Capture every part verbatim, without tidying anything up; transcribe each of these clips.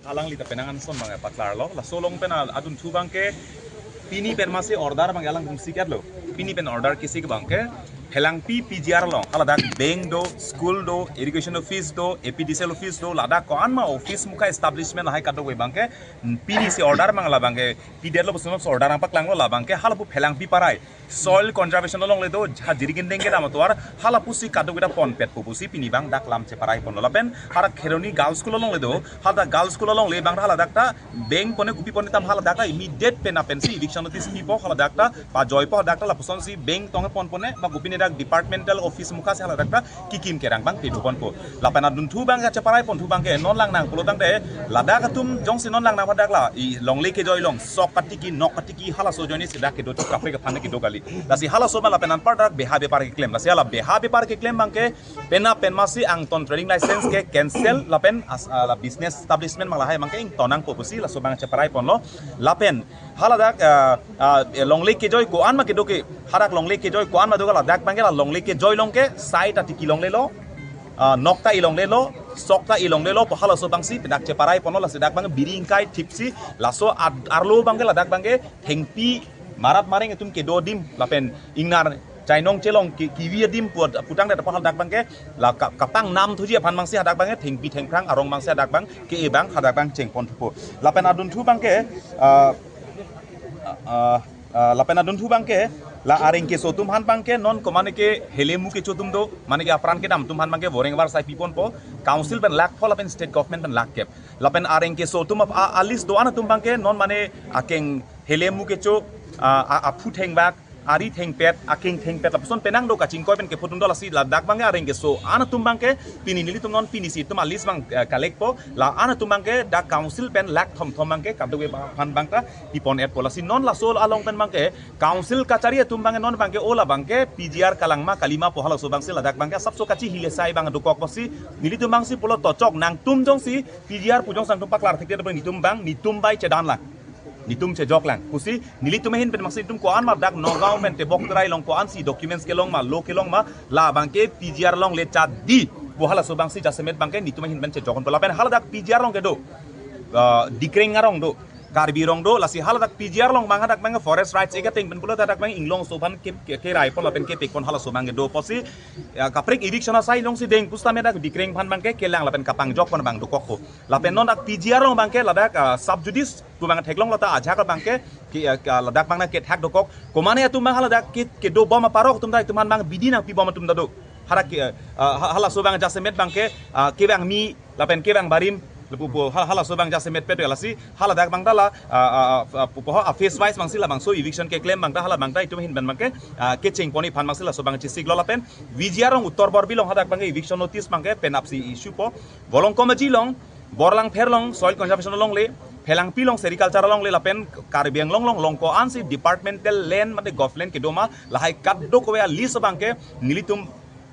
Alangli ta penang anson abang paklarlo. Laso along pen adunthu abangke pini pen masi order abang alang tum siketlo. Pini pen order kesik abangke Phelangpi P G R along haladak bank do, school do, irrigation office do, A P D C L office do, ladak ko-an ma office mukha establishment lahai kadokave abangke pini si order abang labangke pidetlo puson order abang paklanglo, labangke halapu Phelangpi parai soil conservation alongle do, ha Jirikindeng kedam atovar, halapusi kadokave ta ponpetpo pusi pini abang dak lam cheparai ponlo. Lapen haladak Kheroni Girls School alongle do, haladak Girls School alongle abang haladak ta bank pone kopi pone tam haladak ta immediate pen apensi eviction notice pipo, haladak ta pajoipo, haladak ta lapusonsi bank tong pon pone ba kopine dak departmental office mukha si haladak ta kekim kerang abang pedu ponpo. Lapen adunthu abang kacheparai ponthu abangke non langnang pulo tangte ladak atum jongsi non langnang hadak la i longle kejoi along sok katiki nok katiki halaso ajoine si dak kedo, kaprek aphan kedo kali. Lasi halaso abang lapen anpar dak beha bepar keklem. Lasi hala beha bepar keklem abangke penap pen masi Angton trading license ke cancel lapen as, ah, la business establishment abang lahai abangke ingtonnangpo pusi laso abang cheparai ponlo. Lapen haladak, ah, ah, longle kejoi ko-an ma kedo ke, hadak longle kejoi ko-an ma do ke ladak abangke la longle kejoi along ke sai ta tiki longlelo, ah, nok ta ilonglelo, sok ta ilonglelo pu halaso abangsi dak cheparai ponlo. Lasi dak abang biri ingkai thipsi laso ad-, arlo abangke ladak abangke thengpi marat mareng atum kedo adim lapen ingnar chainong chelong ke kivi adim pu, pu tangte apot hadak abangke la ka-, kapang nam thuji aphan abangsi hadak abangke thengpi thengphrang arong abangsi hadak abang ke-e abang hadak abang cheng ponthupo. Lapen adunthu abangke, ah, ah, ah, lapen adunthu abangke la areng keso atum aphan abangke non ko mane ke helemu kecho atum do, mane ke apran kedam atum aphan abangke voreng varsai pi ponpo, council pen lakh pho lapen state government pen lakh kep. Lapen areng keso atum ap-, a, a list do-an atum abangke non mane akeng helemu kecho, a, a, aphu thengvak, ari thengpet, akeng thengpet lapuson penang do kachingkoi pen kepho atum do. Lasi ladak abangke areng keso-an atum abangke pini nelitum non pini si itum a list abang, eh, collect po, la-an atum abangke dak council pen lakh thomthom abangke kadokave aphan abang ta pi pon-etpo. Lasi non laso along pen abangke council kachari atum abangke non abangke o labangke P G R kalang ma kali ma pu halaso abangsi ladak abangke asapso kachihile sai abang dokok pusi nelitum abangsi pulo to chok nangtum jongsi P G R pu jongsi nangtum paklar thekte abang netum abang netum bai chedan lang, netum chejok lang pusi nelitum ahin pen abangsi netum ko-an ma dak Nagaon pen tebok terai along ko-ansi documents kelong ma, law kelong ma, labangke P G R alongle chadi pu halaso abangsi jasemet abangke netum ahin pen chejok ponpo. Lapen haladak P G R along kedo, ah, Dikreng arong do, Karbi arong do, lasi haladak P G R along abang hadak abang Forest Rights Act ateng pen pulo hadak abang inglongso aphan ke, ke, kerai pon lapen kepek pon halaso abang kedo pusi, ya, kaprek eviction asai alongsi deng pusitame dak Dikreng aphan abangke kelang lapen kapangjok pon abang dokokpo. Lapen non dak P G R along abangke ladak, ah, sub judice pu abang theklonglo ta ajahak abangke ke, ah, ka ladak abang kethak dokok. Ko mane atum abang haladak ke, kedo bom aparok atum ta itum aphan abang bidi nangpi bom atum ta do. Hadak ke, ah, ha-, halaso abang jasemet abangke, ah, kevang mi lapen kevang barim lapu pu hal-, halaso abang jasemet pet lasi haladak abang ta la, ah, ah, ah, pu, pu, ah, phase wise abangsi labangso eviction keklem abang ta hala abang ta itum ahin pen abangke, ah, kecheng pon-i aphan abangsi laso abang chesiklo. Lapen V G R along Uttor Borbil along hadak abangke eviction notice abangke penapsi issue po. Volongkom Aji along, Borlangpher along soil conservation alongle, Phelangpi along sericulture alongle lapen Karbi Anglong along along ko-ansi departmental land mate government kedo ma lahai kadokave a list abangke nelitum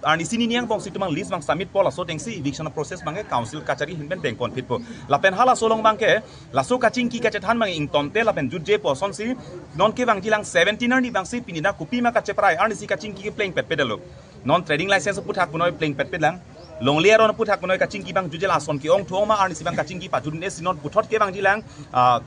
arnisi nini angbongsi itum abang list abang submit po, laso atengsi eviction process abangke council kachari ahin pen deng ponphitpo. Lapen halaso along abangke laso kachingki kachethan abang ingtonte lapen jutje pu asonsi non kevangjilang seventeen arni abangsi pini dak kopima kacheparai arnisi kachingki kepleng petpetlo. Non trading license aphuthak punoi pleng petpetlang. Longle aron aphuthak punoi kachingki abang jutje, lason ke-ong thu-ong ma arnisi abang kachingki pajut-un-e si non puthot kevangjilang, ah,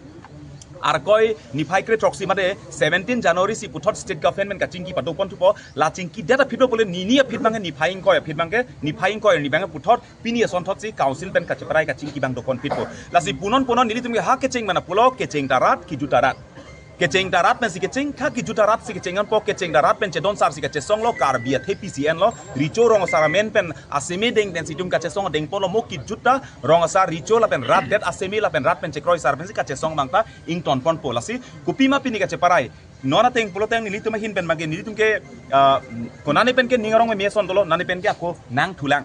Arkoi niphai kre throksi mate seventeen January si puthot state government kachingki pado ponthupo, la chingki det aphi do pule nini aphi abangke niphai ingkoi aphi abangke, niphai ingkoi arni abangke puthot pini asonthotsi council pen kacheparai kachingki abang do ponphitpo. Lasi punon punon nelitum ke ha kecheng mana pulo, kecheng ta rat, kejut ta rat. Kecheng ta rat pensi kecheng, ha kejut ta rat si kecheng anpo, kecheng ta rat pen chedon sar si kachesonglo, Karbi athepi si enlo, Recho Rong Asar amen pen aseme deng pensi itum kachesong deng ponlo, mo kejut ta Rong Asar, Recho lapen rat det aseme lapen rat pen chekroi sar pensi kachesong abang ta ington ponpo. Lasi kopima pini kacheparai. Non ateng pulo tang nelitum ahin pen abangke nelitum ke, ah, ko nane pen ke ning arong me ason dolo, nane pen ke ako nangthulang.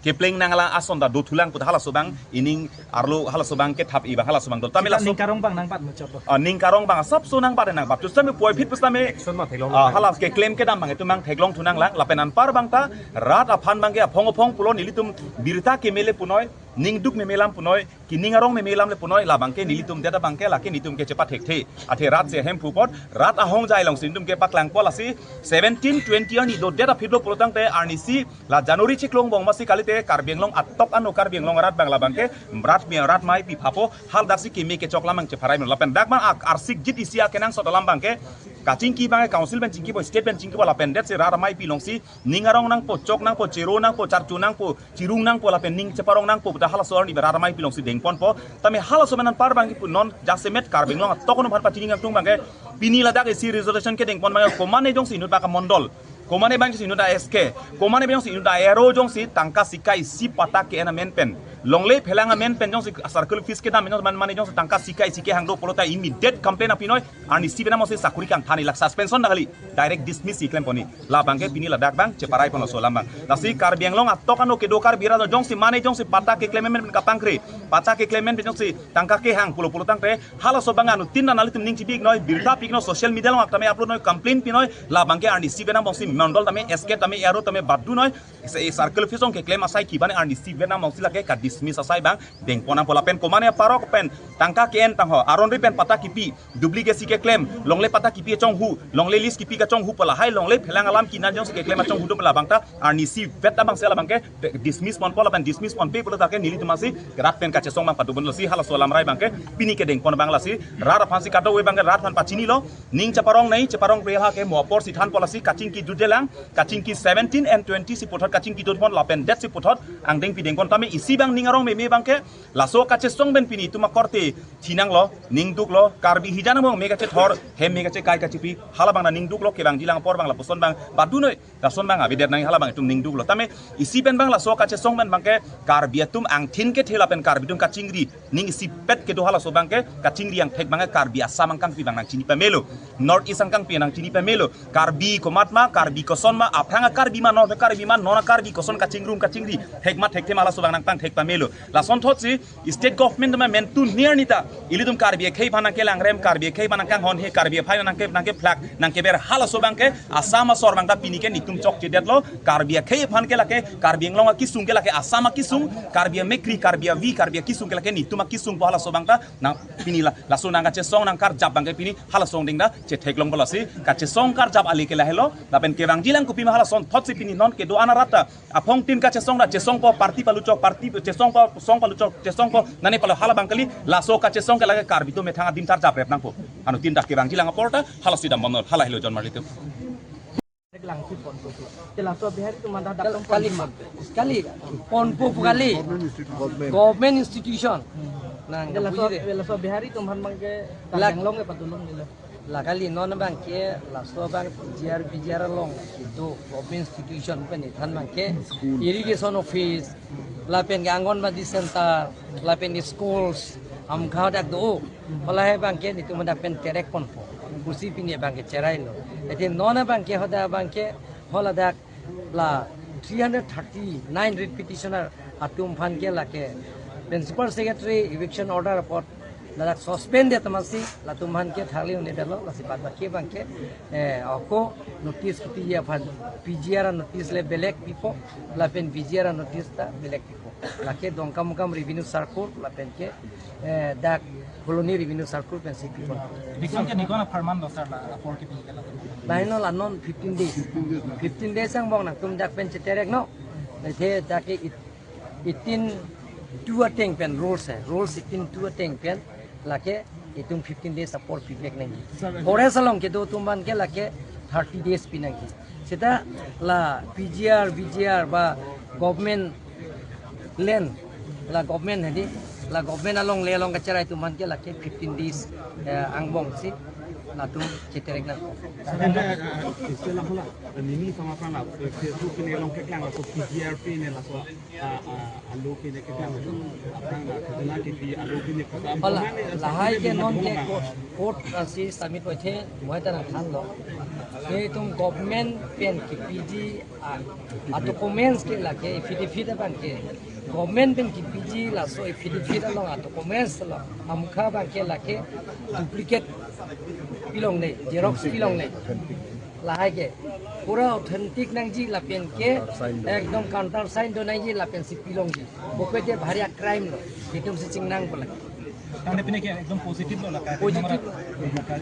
Kepleng nanglang ason ta dothulang pu ta halaso abang ining arlo halaso abang kethap-i abang halaso abang do. Tame laso ning karong abang nangbat muchot do. Ah, ning karong abang asapso nangbat nangbat. Justame puvoiphit pusitame, action ma theklong ah, nang. Hala keklem kedam abang itum abang theklong thu nanglang lapen anpar abang ta rat aphan abangke aphong aphong pulo nelitum birta kemele punoi. ningduk meme alam punoi, kining arong meme alam le punoi, labangke nelitum det abangke lake netum ke chepathekthe. Athe rat si ahemphu apot, rat ahongjai alongsi netum ke paklangpo lasi seventeen twenty arni dodet aphi lo pulotangte arnisi la January chiklo angbong masi kalite Karbi Anglong atok ano Karbi Anglong arat abang labangke rat me rat maipi phapo, haladak si keme kechok alam abang chepharai melo lapen dak abang ak arsik jit isi akenangsot alam abangke kachingki abangke council pen chingkipo, state pen chingkipo lapen det si rat maipi alongsi ning arong nangpo, chok nangpo, chero nangpo, charcho nangpo, chirung nangpo lapen ning cheparong nangpo puta halaso arni rat maipi alongsi dengponpo. Tame halaso abang anpar abangke pu non jasemet Karbi Anglong atok ano aphan pachini nangtung abangke pini ladak isi resolution kedengpon abangke komane jongsi inut abangke mondol, komane abangsi inut a S K, komane abangsi inut a R O jongsi tangka sika isi patta ke-en amen pen, longle phelang amen pen jongsi circle office kedam jongsi man mane jongsi tangka sika isi kehang do pulote immediate complaint apinoi, arnisi penam osi sakuri kangthan-i lak suspension dak kali, direct dismiss si klemponji. Labangke pini ladak abang cheparai ponlo so alam abang. Lasi Karbi Anglong atok ano kedo Karbi arat jongsi mane jongsi patta keklem amen pen kapangkri, patta keklem amen pen jongsi tangka kehang pulo pulotangte halaso abang anuttin ta nanglitum ning chibi-iknoi, birta pi-iknoi, social media along tame upload noi, complaint pinoi, labangke arnisi penam bongsi mondol tame S K tame R O tame badunoi, se circle office along keklem asai kibane arnisi penam bongsi lake ka dismiss asai abang dengpon nangpo lapen komane parok pen tangka ke-en tangho, aron ri pen patta kipi, duplicate si keklem, longle patta kipi achonghu, longle lease kipi kachonghu pu lahai longle phelang alam kinan jongsi keklem achonghu do pu labang ta arnisi vet abangsi labangke dismiss ponpo lapen dismiss ponpe pulo take nelitum asi rat pen kachesong abang padobom lasi halaso alam rai abangke pini kedengpon abang lasi rat aphansi kadokave abangke rat aphan pachinilo, ning cheparong nei, cheparong pre ha ke mo apor si thanpo lasi kachingki jutjelang, kachingki seventeen and twenty si puthot kachingki jutpon lapen det si puthot angdengpi dengpon tame isi abang ning arong meme abangke laso kachesong pen pini itum akorte thinanglo, ningduklo, Karbi hijan abang me kachethor, hem me kachekai kachipi, hala abang nangduklo, kevangjilang apor abang lapuson abang badunoi, lason abang avedet nang hala abang itum ningduklo. Tame isi pen abang laso kachesong pen abangke Karbi atum angthin kethe lapen Karbi atum kachingri, ning isipet kedo halaso abangke kachingri angthek abangke Karbi Assam angkangpi abang nangchini pamelo, North East angkangpi nangchini pamelo, Karbi komat ma, Karbi koson ma, aphrang a-Karbi ma, non Karbi ma, non a-Karbi koson kachingrum kachingri thek ma thekthe ma laso abang nangpangthek pamelo. Lasonthotsi state government ma mentu niar nita ilitum Karbi akhei aphan nangkelangrem, Karbi akhei aphan nangkanghon he, Karbi aphai nangke nangkephlak nangkeber halaso abangke Assam asor abangta pini ke netum chokchedetlo, Karbi akhei aphan ke lake Karbi Anglong akisung ke lake Assam akisung, Karbi amekri, Karbi avi, Karbi akisung ke lake netum akisung pu halaso abangta nang pini la laso nangkachesong nangkarjap abangke pini halaso angdeng ta chetheklongpo lasi kachesong karjap ale ke lahelo lapen kevangjilang kopi ma halasonthotsi pini non kedo-an arat ta aphongtin kachesong ta chesongpo party paluchok, party chesongpo song paluchok, chesongpo nane palo hala abang kali, laso kachesong ke lake Karbi atum methang adim tarjap rep nangpo. Anuttin ta kevangjilang apor ta halasi dambomnoi, hala helo jonmarlitum. Langsi ponpo. Ke laso Bihari atum manda dak kali ponpo. Kali ponpo pu kali. Government institute, government. Government institution. Nang ke laso, bujide, laso Bihari atum aphan abangke lak- Karbi Anglong ke padolong nilo. La kali non abangke laso abang P G R, P G R along kedo government institution pen ithan abangke school, irrigation office, lapen ke Anganwadi center, lapen schools, amkha dak do. Hala he abangke netum dak pen terek ponpo. Pusi pini abangke cherailo. Ete non abangke hoda abangke hala dak la three hundred thirty-nine writ petitioner atum aphan ke lake Principal Secretary eviction order apot ladak suspend det amatsi latum aphan ke tharli un-edetlo, lasi bad baki abangke, eh, ako notice kipiji aphan P G R notice le belek pipo, lapen P G R notice ta belek pipo. Lake Dongkamukam Revenue Circle, lapen ke, eh, dak Phuloni Revenue Circle pensi pipo. Bikson ke nikon apharman lo sir la apor kipiji ke la? Laino la non fifteen days. Fifteen days angbong nangtum dak pen chetereknon. Ete dak ke it-, eighteen two ateng pen rules hai. Rules eighteen two ateng pen lake itum fifteen days apor pivek nangji. Forest along kedo atum aphan ke lake thirty days pinangji. Seta la P G R, V G R ba government land, la government hedi, la government along le along kacherai atum aphan ke lake fifteen days, eh, angbongsi latum chetereknang. Sir, ante, eh, istilah pula, eh, nini sama pala, eh, Facebook pine along keklang laso P G R pine laso, ah, ah, alo pine keklang laso, aphrang, ah, khajana kipi alo pine keklang. Pala, lahai ke non ke court, court, ah, si submit oithe, moi ta nangthanlo. Ke itum government pen kipiji a, a documents ke lake affidavit abangke government pen kipiji laso affidavit along a documents along amukha abangke lake duplicate pilongle, xerox pilongle. lahai ke pura authentic nangji lapen ke ekdom countersign do nangji lapen si pilongji. Bokoi te bhari a crime lo. Itum si chingnang bola. Tangte pine ke ekdom positive lo laka. Positive. Laka.